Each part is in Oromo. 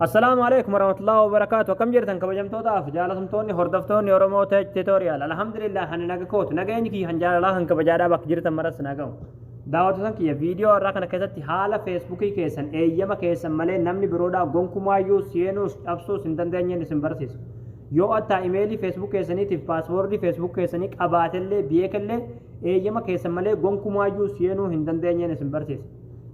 Assalaamu alaikum warahmatullahi wabarakatuh. Akkam jirtan kabajamtootaaf jaalatamtoonni hordoftoonni Oromoo Tech Tutorial? Alhamdulillah, hani naga kootu, nageenyi kiyya han jaalalaa han kabajaadhaa bakka jirtan maras na ga'u. Daawwattoota kiyya, viidiyoo irraa kana keessatti haala Feesbuukii keessan eeyyama keessan malee namni biroodhaa gonkumaayyuu seenuus cabsuus hin dandeenyeen isin barsiisa. Yoo attaa imeelii Facebook keessaniitiif paaswoordii Facebook keessanii qabaatellee beekellee, eeyyama keessan malee gonkumaayyuu seenuu hin dandeenyeen isin barsiisa.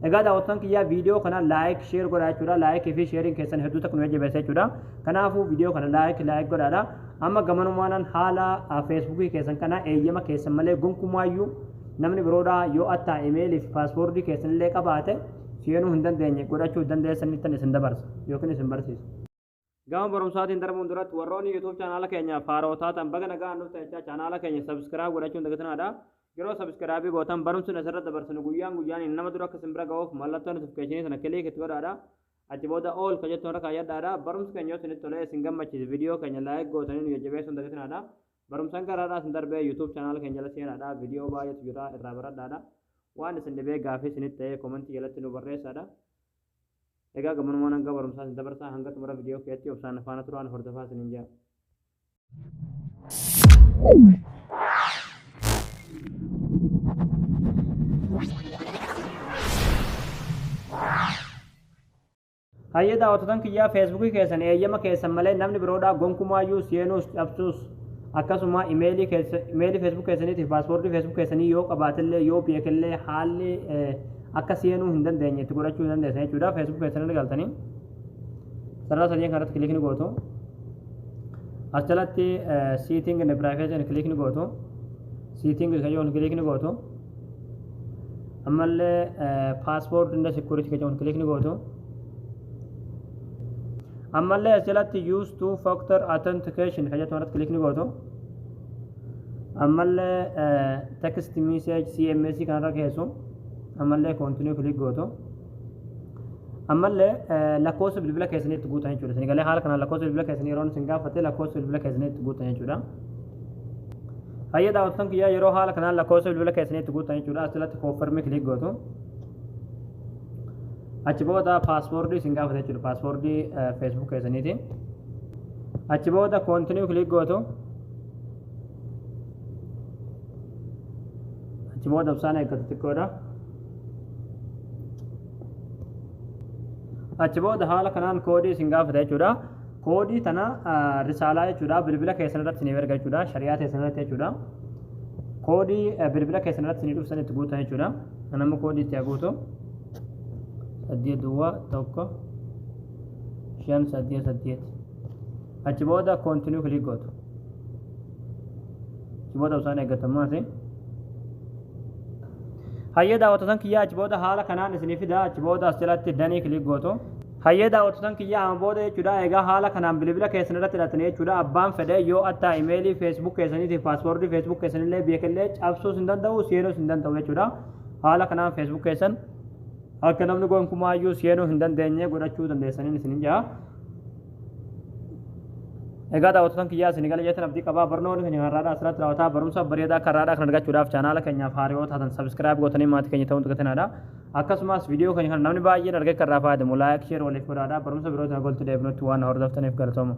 Egaa daawwattoota kiyyaa, viidiyoo kana like, share godhaa jechuudha. Like fi shareiin keessan hedduu takka nu jajjabeessa jechuudha. Kanaafuu viidiyoo kana like like godhaadha. Amma gamanumaanaan haala Feesbuukii keessan kana eeyyama keessan malee gonkumaayyuu namni biroodhaa yoo attaa imeelii fi paaswoordii keessanillee qabaate seenuu hin dandeenye godhachuu dandeessanittan isin dabarsa yookiin isin barsiisa. Gama barumsaatiin darbuun duratti, warroonni YouTube chaanaala keenyaaf haaroo taatan baga nagaan dhuftan jechaa, chaanaala keenya subscribe godhachuun dagatinaadha. Yeroo subscribe gootan barumsi asirra dabarsinu guyyaan guyyaan nama dura akka isin bira ga'uuf mallattoo notification sana click itti godhaadha. Achi booda all ka jettuun irra kaayyadhaadha. Barumsi keenya yoo isinitti tolee isin gammachiise, viidiyoo keenya like gootanii nu jajjabeessuun dagatinaadha. Barumsaan garaadhaa isin darbee YouTube chaanaala keenya jala seenaadha. Viidiyoo baay'eetu jira, irraa baradhaadha. Waan isin dhibee gaafii isinitti ta'ee commentii jalatti nu barreessaadha. Egaa gamanumaan hanga barumsaa isin dabarsaa, hanga xumura viidiyoo keetti obsaan faana turaan hordofaa isiniin jedha. Hayyee daawwattoota kiyyaa, Feesbuukii keessan eeyyama keessan malee namni biroodhaa gonkumaayyuu seenuus cabsuus, akkasuma imeelii Facebook keessaniitiif paaswoordii Facebook keessanii yoo qabaatellee yoo beekellee, haalli akka seenuu hin dandeenye itti godhachuu dandeessan jechuudha. Facebook keessan irra galtanii sarara sadii kanarratti click ni gootu. As jalatti setting and privacy click ni gootu. Setting kan jedhamu click ni gootu. Ammallee password and security kan jedhamu click ni gootu. Ammallee as jalatti use two factor authentication kan jettu irratti click ni gootu. Ammallee text message SMS kanarra keessu. Ammallee continue click gootu. Ammallee lakkoofsa bilbila keessanii itti guutan jechuudha. Isin galee haala kanaan lakkoofsa bilbila keessanii yeroo isin gaafate lakkoofsa bilbila keessanii itti guutan jechuudha. Hayyee daawwattoota kiyyaa, yeroo haala kanaan lakkoofsa bilbila keessanii itti guutan jechuudha. As jalatti confirm click gootu. Achi booda paaswoordii isin gaafata jechuudha. Paaswoordii Facebook keessaniiti. Achi booda continue click gootu. Achi booda obsaan eeggatu xiqqoodha. Achi booda haala kanaan koodii isin gaafata jechuudha. Koodii tana risaalaa jechuudha. Bilbila keessan irratti isiniif erga jechuudha. Shari'aa teessan irratti jechuudha. Koodii bilbila keessan irratti isinii dhufsan itti guutan jechuudha. Nama koodii itti guutu. 8 0 1 5 8 8. Achi booda continue click gootu. Achi booda obsaan eeggatu ammaas. Hayyee daawwattoota kiyyaa, achi booda haala kanaan isinii fida. Achi booda as jalatti done click gootu. Hayyee daawwattoota kiyyaa, amma booda jechuudha, egaa haala kanaan bilbila keessan irratti hidhatanii jechuudha, abbaan fedhe yoo attaa imeelii Facebook keessaniitiif paaswoordii Facebook keessanillee beekellee cabsuus hin danda'u, seenuus hin danda'u jechuudha. Haala kanaan Facebook keessan akka namni gonkumaayyuu seenuu hin dandeenye godhachuu dandeessaniin isinin jaa. Egaa daawwattoota kiyyaa, isin gala jettan abdii qabaa. Barnoonni keenya har'aadhaa asirratti raawwataa. Barumsa bareedaa akka har'aadhaa kan argachuudhaaf chaanaala keenyaaf haaraa taatan subscribe gootanii maatii keenya ta'uun xiqqatinaadha. Akkasumas viidiyoo keenya kana namni baay'een argee akka irraa fayyadamu like, share waliif godhaadha. Barumsa birootiin golti deebinutti waan hordoftaniif galatooma.